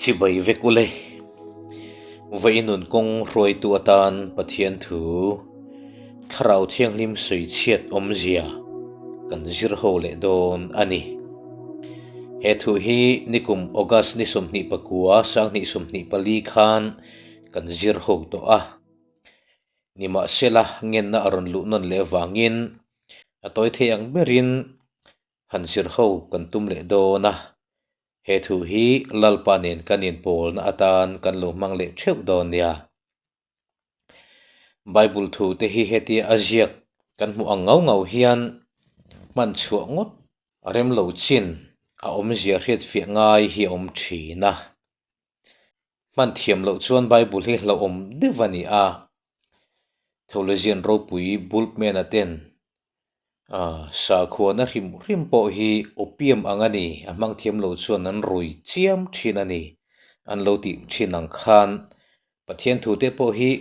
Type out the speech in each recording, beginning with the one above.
Chibai vek ule. Vawi nun kawng hruaitu atan Pathian thu Thlarau Thianghlim sawichhiat awmzia kan zir ho leh dawn a ni. He thu hi nikum August ni 29 2024 khan kan zir ho tawh a. Nimahsela ngenna a rawn luh nawn leh avangin a tawi thei ang berin han zir ho kan tum leh dawn a. He thu hi Lalpa nen kan inpawlna atan kan lo hmang leh theuh dawn nia. Bible thu te hi hetia a ziak kan hmuh ang ngau ngau hian hman chhuah ngawt a rem lo chin a awmzia hriatfiah ngai hi a awm thin a. Hman thiam loh chuan Bible hi hlauhawm deuh a ni a, Theologian ropui Bultmann-a ten sakhuana hrim hrim pawh hi opium ang a ni, a hmang thiam lo chuan an rui chiam thin a ni an lo tih thin ang khan Pathian thute pawh hi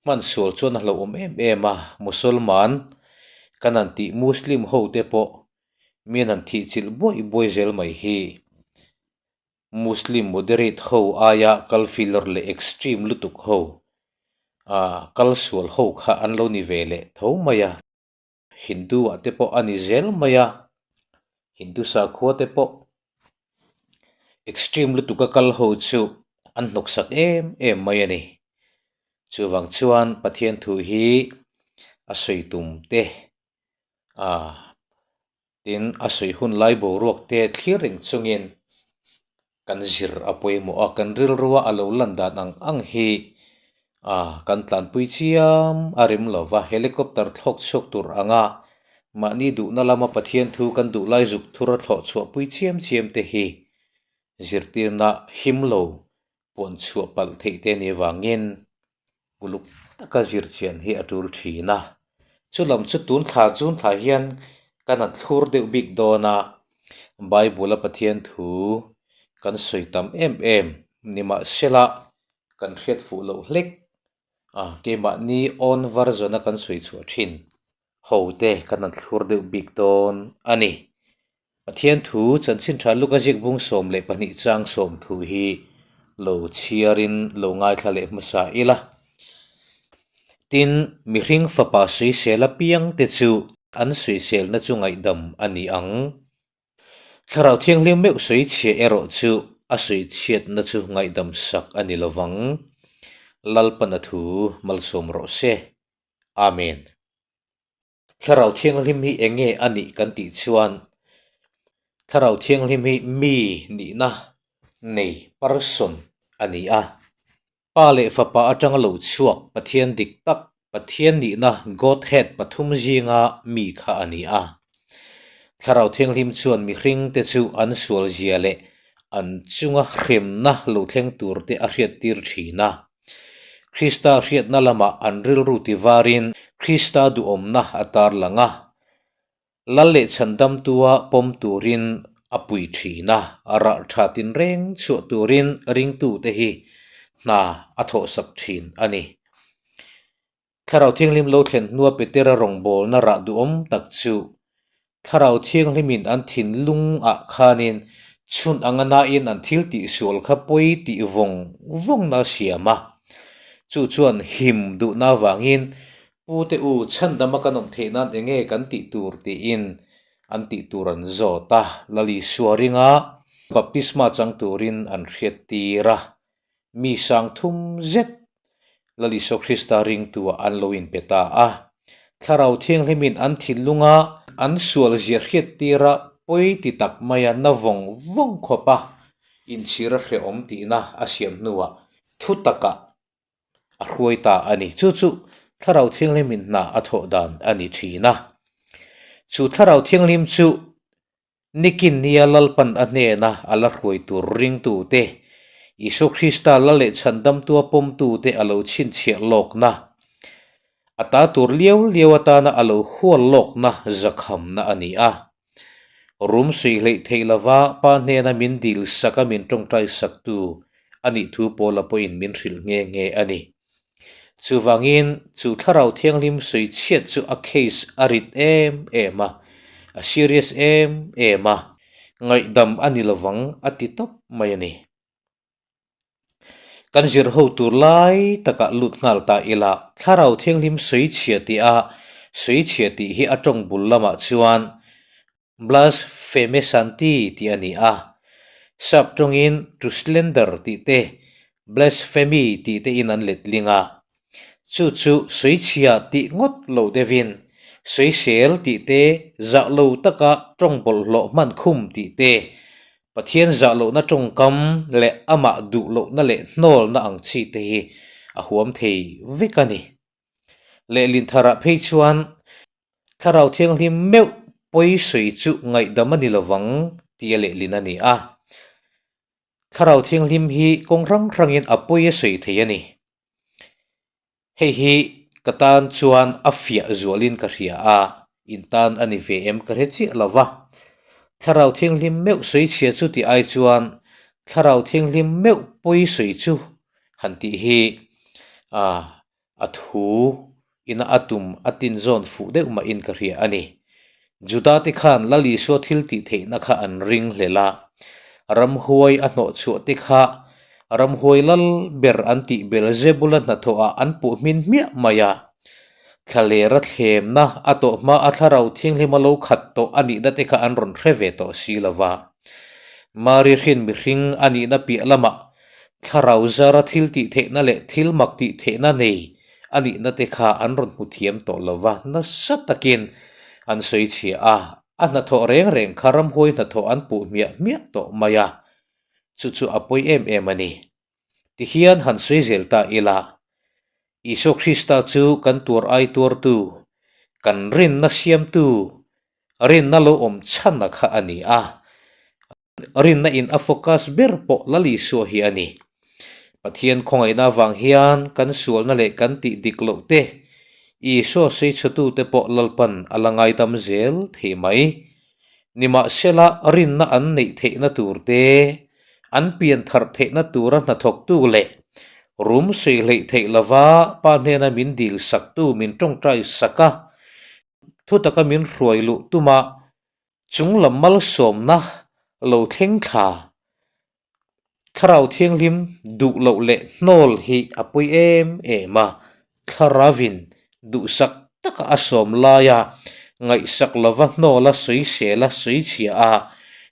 hman sual chuan a hlauhawm em em a, Musalman kan han tih Muslim hote pawh mi an han thihchilh buaih buaih zel mai hi. Muslim moderate ho aia kal filawr leh extreme lutuk ho ah kal sual ho kha an lo ni ve leh tho mai a, Hindu ah te pawh a ni zel mai a, Hindu sakhua te pawh extreme lutuk a kal ho chu an hnawksak em em mai a ni. Chuvang chuan Pathian thu hi a sawi tum te ah. Tin, a sawi hun lai boruak te thlir reng chungin kan zir a pawimawh a, kan rilrua a lo lan dan ang ang hi kan tlanpui chiam a rem lo va, helicopter thlawk chhuak tur anga mahni duhna lama Pathian thu kan duh lai zuk thur a thlawh chhuahpui chiam chiam te hi zirtirna him lo puan chhuah palh theih te ni avangin uluk taka zir chian hi a tul thin a. Chulam chu tun thla chun thla hian kan han thlur deuh bik dawn a, Bible a Pathian thu kan sawi tam em em nimahsela kan hriat fuh loh hlek a, keimahni own version a kan sawi chhuah thin ho te kan han thlur deuh bik dawn a ni. Pathian thu chanchin tha luk a zik bung 12 chang sawm thu hi lo chhiarin lo ngaithla leh hmasa ila. Tin, mihring fapa sawisel apiang te chu an sawiselna chu ngaihdam a ni ang. Thlarau Thianghlim meuh sawichhia erawh chu a sawichhiatna chu ngaihdam sak a ni lovang. Lalpana thu malsawm rawh se. Amen. Thlarau Thianghlim hi eng nge a nih kan tih chuan Thlarau Thianghlim hi mi nihna nei, person, a ni a. Pa leh Fapa atanga lo chhuak Pathian dik tak, Pathian nihna, Godhead, pathum zinga mi kha a ni a. Thlarau Thianghlim chuan mihringte chu an sualzia leh an chunga hremna lo thleng turte a hriattir thin a. Krista hriatna lamah an rilru ti varin Krista duhawmna a tarlang a, Lal leh Chhandamtua pawm turin a pui thin a, rah tha tinreng chhuah turin ringtute hi hna a thawhsak thin a ni. Thlarau Thianghlim lo thlen hnua Petera rawngbawlna rah duhawm tak chu Thlarau Thianghlimin an thinlungah khanin chhun anga nain an thil tihsual kha pawi tih vawng vawngna a siam a. Chu chuan him duhna avangin Pute u chhandama kan awm theih nan enge kan tih tur tiin an tih tur an zawt a. Lal Isua ringa baptisma chang turin an hriattir a. Mi sang thum zet Lal Isua Krista ringtuah an lo inpe ta a. Thlarau Thianghlimin an thinlunga an sual zia hriattira pawi ti tak maia na vawng vawng khawp a inchhir a hrehawm tihna a siam hnuah thu takah a hruai ta a ni. Chu chu Thlarau Thianghlimin hna a thawh dan a ni thin a. Chu Thlarau Thianghlim chu Nikin nia Lalpan a hnena a la hruai tur ringtute, Isua Krista la leh chhandamtua pawmtute a lo chhinchhiah lawkna, a ta tur liau liau atana a lo hual lawkna zakhamna a ni a. Rum suih hleih theih lova Pa hnena min dil sak a min tawngtai saktu a nih thu Paula pawhin min hrilh nghe nghe a ni. Chuvangin chu Thlarau Thianghlim sawi chhiat chu a case a rit em em a, a serious em em a, ngaihdam a ni lovang a ti tawp mai a ni. Kan zir ho tur lai takah lut nghal ta ila, Thlarau Thianghlim sawichhia tih a sawichhia tih hi a tawng bul lamah chuan Blasphemessanti tih a ni a. Sap tawngin to slander tih te, blasphemy tih te in an letling a. Chu chu sawichhia tih ngawt lo deuhin sawisel tih te, zah lo taka tawng bawlhhlawh hman khum tih te, Pathian zah lohna tawngkam leh amah duh lohna leh hnawlna ang chi te hi a huam thei vek a ni. Lehlin tharah phei chuan Thlarau Thianghlim meuh pawi sawi chu ngaihdam a ni lovang tia lehlin a ni a. Thlarau Thianghlim hi kawng hrang hrangin a pawi a sawi thei a ni. Hei hi ka tan chuan a fiah zualin ka hria a, in tan a ni ve em ka hre chiah lo va. Thlarau Thianghlim meuh sawi chhia chu tih ai chuan Thlarau Thianghlim meuh pawi sawi chu han tih hi a thu ina a tum a tinzawn fuh deuh mahin ka hria a ni. Juda te khan Lal Isua thil tih theihna kha an ring hlel a, ramhuai a hnawh chhuah te kha ramhuai lal ber an tih Beelzebula hnathawhah an puh hmin hmiah mai a. Thlaler a thlemna a tawh hma a thlarau thianghlima lo khat tawh a nihna te kha an rawn hre ve tawh si lo va. Mari hrin mihring a nihna piah lamah thlarau zara thil tih theihna leh thil mak tih theihna nei a nihna te kha an rawn hmu thiam tawh lo va, nasa takin an sawi chhia a, a hnathawh reng reng kha ramhuai hnathawh an puh hmiah hmiah tawh mai a, chu chu a pawi em em a ni. Tihian han sawi zel ta ila, Isua Krista chu kan tuar ai tuartu, kan rinna siamtu, rinna lo awm chhana kha a ni a, Rinna in a focus ber pawh Lal Isua hi a ni. Pathian khawngaihna avang hian kan sualna leh kan tih dik loh te Isua sawichhutute pawh Lalpan a la ngaidam zel thei mai. Nimahsela rinna an neih theihna tur te, an pian tharh theihna tura hnathawktu leh rum sawi hleih theih lova Pa hnena min dil saktu min tawngtai sak a, thutaka min hruai luh tuma Chung lam malsawmna lo thleng thla, Thlarau Thianghlim duh loh leh hnawl hi a pawi em em a, Thlaravin duhsak taka a sawm laia ngaihsak lova hnawla sawisela sawichhia a,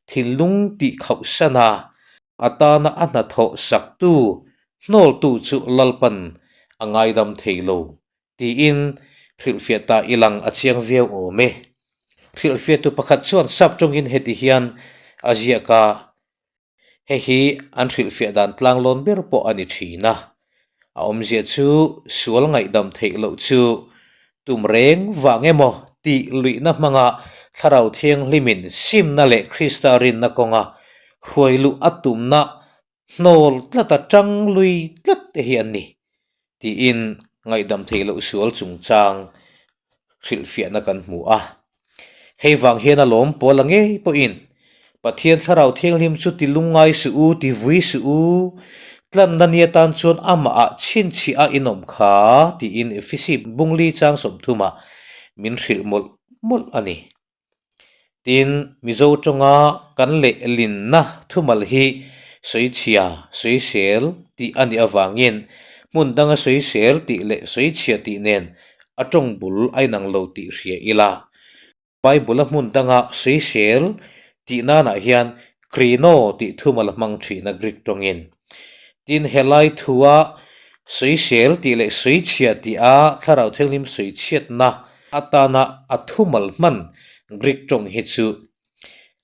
thinlung tih khauhsan a, a tana a hnathawh saktu hnawltu chu Lalpan a ngaidam thei lo Tiin hrilhfiah ta i lang a chiang viau awm e. Hrilhfiahtu pakhat chuan sap tawngin heti hian a ziak a, Hei hi an hrilhfiah dan tlanglawn ber pawh a ni thin a. A awmzia chu sual ngaihdam theih loh chu tum reng vang emaw tih luihna hmanga Thlarau Thianghlimin simna leh Krista rinna kawnga hruai luh a tumna Hnawl tlata tang lui tlat te hi an ni, tiin ngaihdam theih loh sual chungchang hrilhfiahna kan hmu a. Hei vang hian a lawm pawl a ngei pawhin Pathian Thlarau Thianghlim chu ti lungngai suh u, ti vui suh u, tlanna ni atan chuan amahah chhinchhiah a inawm kha, tiin Efesi Bungli chang sawmthumah min hrilh mawlh mawlh a ni. Tin, Mizo tawnga kan lehlinna thumal hi sawichhia, sawisel tih a nih avangin hmun danga sawisel tih leh sawichhia tih nen a tawng bul a inang lo tih hria ila. Bible-a hmun danga sawisel tih nanah hian krino tih thumal a hmang thin a Greek tawngin. Tin, helai thua sawisel tih leh sawichhia tih a Thlarau Thianghlim sawichhiatna atana a thumal hman Greek tawng hi chu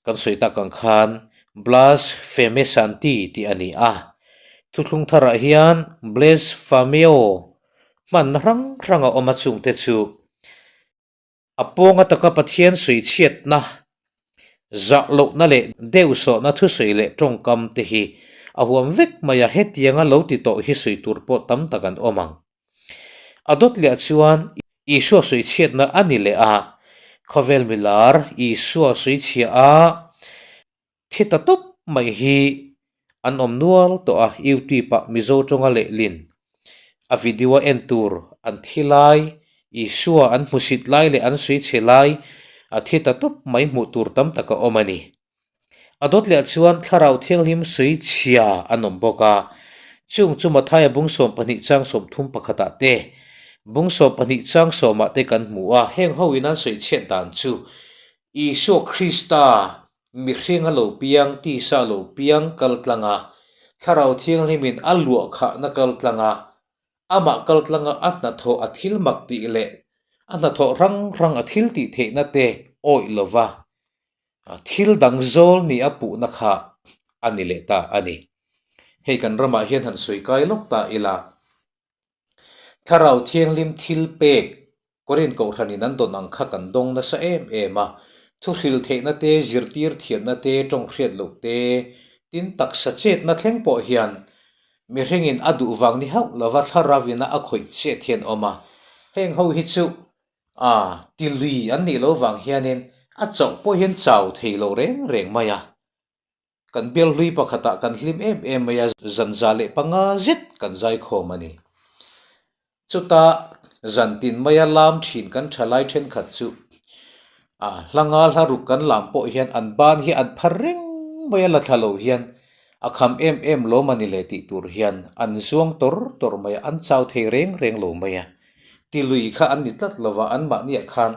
kan sawi tak ang khan blasphemessanti tih a ni a. Thuthlung tharah hian blesphameo hmanna hrang hrang a awm a chungte chu A pawnga taka Pathian sawichhiatna, zah lohna leh deuhsawhna thusawi leh tawngkam te hi a huam vek mai a, hetianga lo ti tawh hi sawi tur pawh tam tak an awm ang. A dawt leh chuan Isua sawichhiatna a ni leh a, khawvel milar Isua sawichhia a, Thi ta tawp mai hi an awm nual tawh a, YouTube ah Mizo tawnga lehlin a video a en tur an thi lai, Isua an hmusit lai leh an sawi chhe lai a thi ta tawp mai hmuh tur tam tak a awm a ni. A dawt leh chuan Thlarau Thianghlim sawi chhia an awm bawk a, Chung chu Mathaia bung 12 chang 30 pakhatah te, bung 12 chang sawmah te kan hmu a, heng ho in an sawi chhiat dan chu Isua Krista mihring a lo piang, tisa a lo piang kal tlang a, Thlarau Thianghlimin a luah khahna kal tlang a, amah kal tlanga a hnathawh a thil mak tih leh a hnathawh hrang hrang a thil tih theihna te awih lova Thil dang zawl ni a puhna kha a ni leh ta a ni. Hei kan ramah hian han sawi kai lawk ta ila, Thlarau Thianghlim thil pek Korin Kohhranin an dawn ang kha kan dawng nasa em em a, thuhril theihna te, zirtir thiamna te, tawng hriat loh te, tin taksa chetna thleng pawh hian mihringin a duh vang ni hauh lova thlarauina a khawih chet hian awm a, heng ho hi chu A, ti lui an nih loh vang hianin a chauh pawh hian chau thei lo reng reng mai a. Kan bial hlui pakhatah kan hlim em em mai a, zan za leh panga zet kan zaikhawm a ni. Chuta zan tin maia lam thin kan tha lai thenkhat chu a hlanga hla ruk kan lam pawh hian an ban hi an phar reng mai a, la thla lo hian a kham em em lawm a ni le tih tur hian an zuang tawr tawr mai a, an chau thei reng reng lo mai a. Ti lui kha an ni tlat lo va, anmahniah khan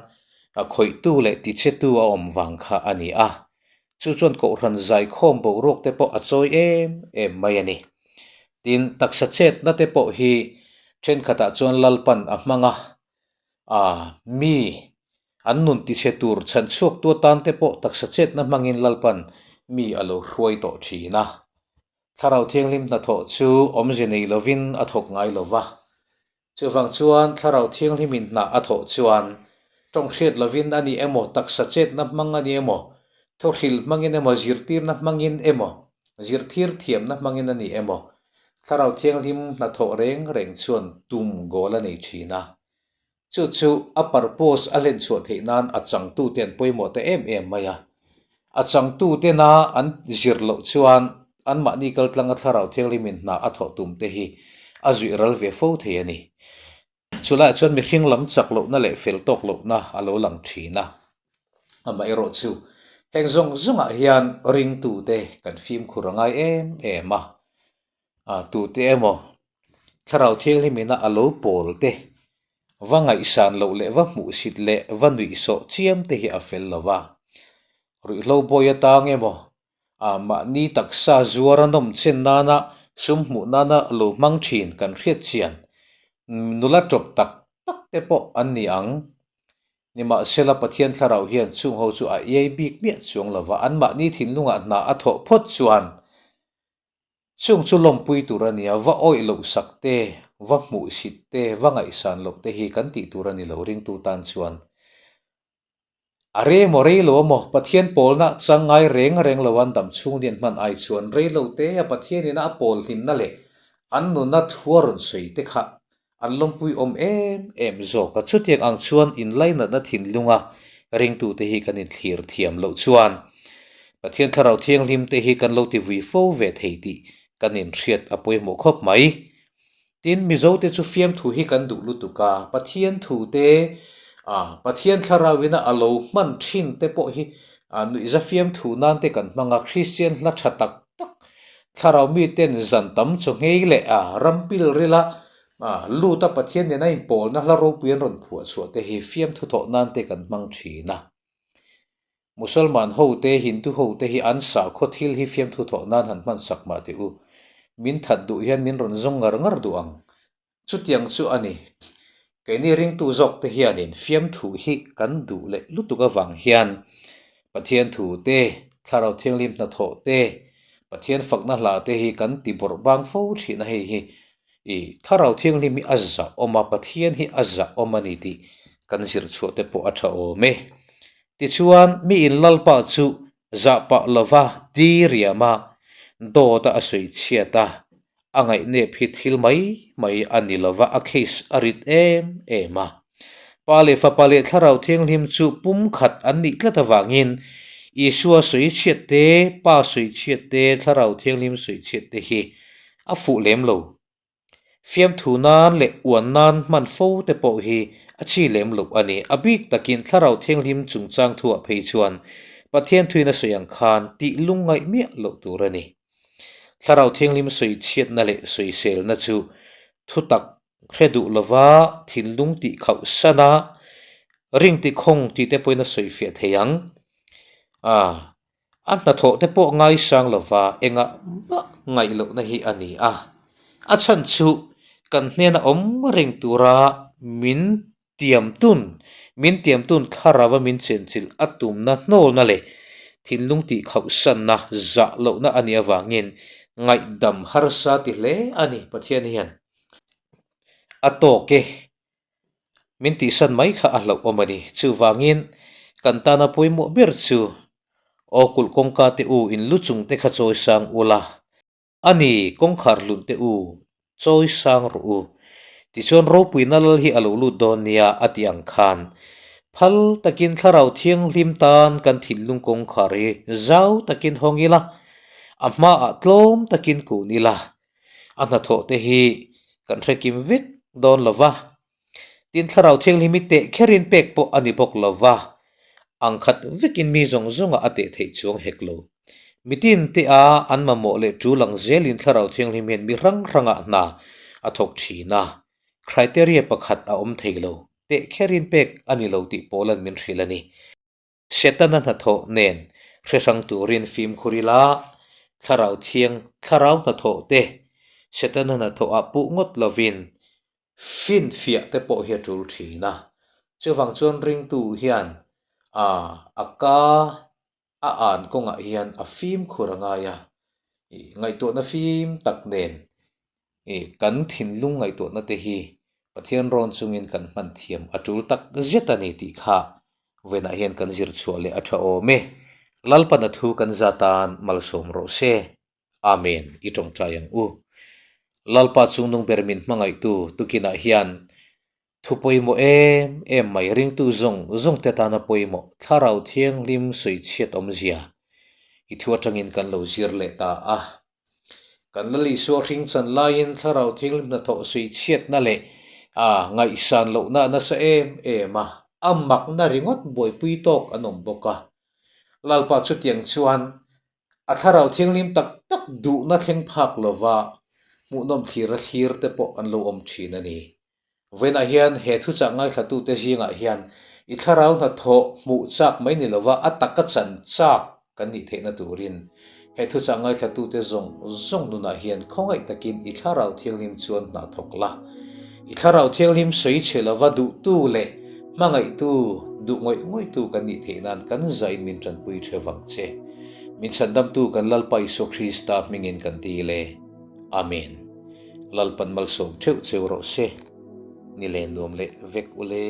a khawihtu leh tichhetu a awm vang kha a ni a. Chu chuan Kohhran zaikhawm boruak te pawh a chawi em em mai a ni. Tin, taksa chetna te pawh hi thenkhatah chuan Lalpan a hmang a, a mi an nun tichhe tur chhan chhuaktu atan te pawh taksa chetna hmangin Lalpan mi a lo hruai tawh thin a. Thlarau Thianghlim hnathawh chu awmze nei lovin a thawk ngai lo va. Chuvang chuan Thlarau Thianghlimin hna a thawh chuan tawng hriat lovin a ni emaw, taksa chetna hmang a ni emaw, thawhrilh hmangin emaw, zirtirna hmangin emaw, zirthir thiamna hmangin a ni emaw, Thlarau Thianghlim hnathawh reng reng chuan tum goal a nei thin a. Chu chu a purpose a hlen chhuah theih nan a changtute an pawimawh ta em em mai a. A changtutena an zir loh chuan anmahni kaltlanga Thlarau Thianghlimin hna a thawh tum te hi a zuih ral ve fo thei a ni. Chulaiah chuan mihring lam chak lohna leh fel tawk lohna a lo lang thin a. Amaherawh chu heng zawng zawngah hian ringtute kan fimkhur a ngai em em a. Tute emaw Thlarau Thianghlimina a lo pawl te, va ngaihsan loh leh va hmuhsit leh va nuihsawh chiam te hi a fel lo va. Ruihhlo bawi atang emaw, mahni taksa zuar a nawm chen nana sum hmuh nana lo hmang thin kan hriat chian nula tawp tak tak te pawh an ni ang. Nimahsela Pathian Thlarau hian chung ho chu a iai bik miah chuang lo va, anmahni thinlungah hna a thawh phawt chuan Chung chu lawmpui tur a nia, va awih loh sak te, va hmuhsit te, va ngaihsan loh te hi kan tih tur a ni lo ringtu tan chuan. A rei emaw rei lo emaw Pathian pawlna chang ngai reng reng lo an dam chhung lian hman ai chuan rei lo te a Pathian ina a pawl hlimna leh an nuna thu a rawn sawi te kha an lawmpui awm em em zawk a. Chutiang ang chuan inlainatna thinlunga ringtute hi kan inthlir thiam loh chuan Pathian Thlarau Thianghlim te hi kan lo ti vui fo ve thei tih kan inhriat a pawimawh khawp mai. Tin, Mizote chu fiamthu hi kan duh lutuk a, Pathian thu te, Pathian Thlarauina a lo hman thin te pawh hi nuihza fiamthu nan te kan hmang a, Kristian hla tha tak tak Thlarau miten zan tam chaw nghei leh a ram pil rila lut a Pathian nena inpawlna hla ropui an rawn phuah chhuah te hi fiamthu thawh nan te kan hmang thin a. Musalman ho te, Hindu ho te hi an sakhaw thil hi fiamthu thawh nan han hman sak mah teh u. Min that duh hian min rawn zawng ngar ngar duh ang. Chutiang chu a ni. Keini ringtu zawk te hianin fiamthu hi kan duh leh lutuk avang hian Pathian thu te, Thlarau Thianghlim hnathawh te, Pathian fakna hla te hi kan ti bawrh bang fo thin a hei hi i Thlarau Thianghlim hi a zah awm a, Pathian hi a zah awm a ni tih kan zir chhuah te pawh a tha awm e. Tichuan mi in Lalpa chu zah pah lova di riam a, dawt a a sawi chhiat a, A ngaihnep hi thil mai mai a ni lova, a case a rit em em a. Pa leh Fapa leh Thlarau Thianghlim chu pumkhat an nih tlat avangin Isua sawi chhiat te, Pa sawi chhiat te, Thlarau Thianghlim sawi chhiat te hi a fuh lem lo. Fiamthu nan leh uan nan hman fo te pawh hi a chi lem loh a ni. A bik takin Thlarau Thianghlim chungchang thuah phei chuan Pathian thuin a sawi ang khan tih lungngaih miah loh tur a ni. Thlarau Thianghlim sawichhiatna leh sawiselna chu thutak hre duh lova thinlung tih khauh sana ring ti khawng tih te pawhin a sawifiah thei ang. A hnathawh te pawh ngaisang lova engah mah ngaih lohna hi a ni a. A chhan chu kan hnena awm reng tura min tiamtun, min tiamtun thlarava min chenchilh a tumna hnawlna leh thinlung tih khauhsanna zah lohna a nih avangin ngaihdam harsa ti hle a ni Pathian hian a tawk e. Min tihsan mai kha a hlauh awm a ni. Chuvangin kan tana pawimawh ber chu aw kulh kawngka te u in lu chung te kha chawi sang ula a ni, kawngkhar hlun te u chawi sang rawh u. Tichuan ropuina lal hi a lo lut dawn nia a ti ang khan phal takin thlarau thianghlim tan kan thinlung kawngkhar hi zau takin hawng ila, a hmaah tlawm takin kun ila. A hnathawh te hi kan hre kim vek dawn lo va, tin thlarau thianghlim hi teh kherin pek pawh a ni bawk lo va, ang khat vekin mi zawng zawngah a teh theih chuang hek lo. Mitin te a an mamawh leh tul ang zelin thlarau thianghlim hian mi hrang hrangah hna a thawk thin a, criteria pakhat a awm thei lo, teh kherin pek a ni lo tih pawlan min hrilh a ni. Setana hnathawh nen hre hrang turin fimkhur ila, thlarau thiang thlarau hnathawh te Setana hnathawh ah puh ngawt lovin finfiah te pawh hi a tul thin a. Chuvang chuan ringtu hian a a ka a an kawngah hian a fimkhur a ngai a, ngaihtuahna fim tak nen Kan thinlung ngaihtuahna te hi Pathian rawn chungin kan hman thiam a tul tak zet a ni tih kha vawiinah hian kan zir chhuah leh a tha awm e. Lalpana thu kan za tan malsawm rawh se. Amen. I tawngtai ang u. Lalpa chungnung ber min hmangaihtu tukinah hian thu pawimawh em em mai ringtu zawng zawng te tana pawimawh Thlarau Thianghlim sawichhiat awmzia i thu atangin kan lo zir leh ta a. Kan la Isua hring chan laiin Thlarau Thianghlim hnathawh sawichhiatna leh a ngaihsan lohna a nasa em em a, a makna ringawt buaipui tawk an awm bawk a. Lalpa chutiang chuan A thlarau thianghlim tak tak duhna thleng phak lova hmuhnawm thlir a thlir te pawh an lo awm thin a ni. Vawiinah hian he thuchah ngaithlatute zingah hian i thlarau hnathawh hmuh chak mai ni lova a taka chan chak kan nih theihna turin he thuchah ngaithlatute zawng zawng nunah hian khawngaih takin i thlarau thianghlim chuan hna thawk la. I thlarau thianghlim sawi chhe lova duhtu leh hmangaihtu, duh ngawih ngawihtu kan nih theih nan kan zain min tanpui the vang che. Min chhandamtu kan Lalpa Isua Krista hmingin kan ti le. Amen. Lalpan malsawm theuh cheu rawh se. Ni len nuam leh vek u le.